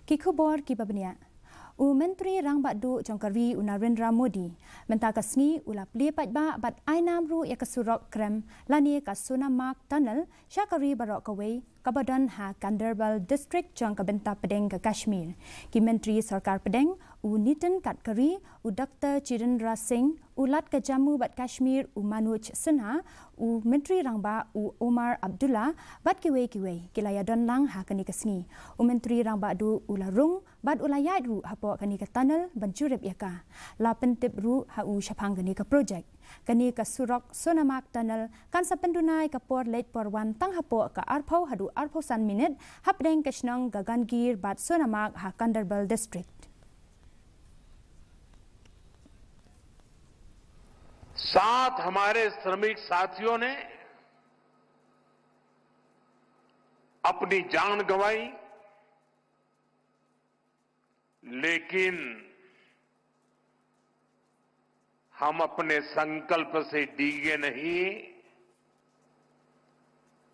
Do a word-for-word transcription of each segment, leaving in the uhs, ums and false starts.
Ki khubor kiba bniah. U Myntri Rangbah Duh jong ka ri u Narendra Modi mynta ka sngi u la plie paidbah bad ai nam ruh ïa ka surok krem lane ka Sonamarg Tunnel sha ka ri baroh kawei kaba don ha Ganderbal District jong ka bynta pdeng ka Kashmir. Ki Myntri Sorkar Pdeng, u Nitin Gadkari, u Doktor Jitendra Singh, u Lat ka Jammu bad Kashmir u Manoj Sinha, u Myntri Rangbah u Omar Abdullah bad kiwei kiwei ki la ïadon lang ha kane ka sngi. U Myntri Rangbah Duh u la rung bad u la ïaid ruh hapoh kane ka tunnel ban jurip ïa ka. La pyntip ruh ha u shaphang kane ka projek. Kane ka surok Sonamarg Tunnel kan sa pynduna ïa ka por leit por wan tang hapoh ka arphew haduh arphew san minit hapdeng ka shnong Gagangir bad Sonamarg ha Ganderbal District. साथ हमारे श्रमिक साथियों ने अपनी जान गंवाई, लेकिन हम अपने संकल्प से डिगे नहीं,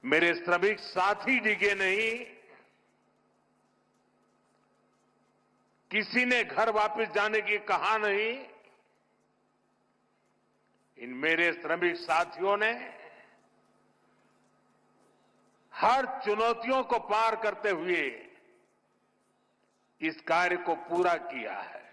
मेरे श्रमिक साथी डिगे नहीं, किसी ने घर वापस जाने की कहा नहीं। इन मेरे श्रमिक साथियों ने हर चुनौतियों को पार करते हुए इस कार्य को पूरा किया है।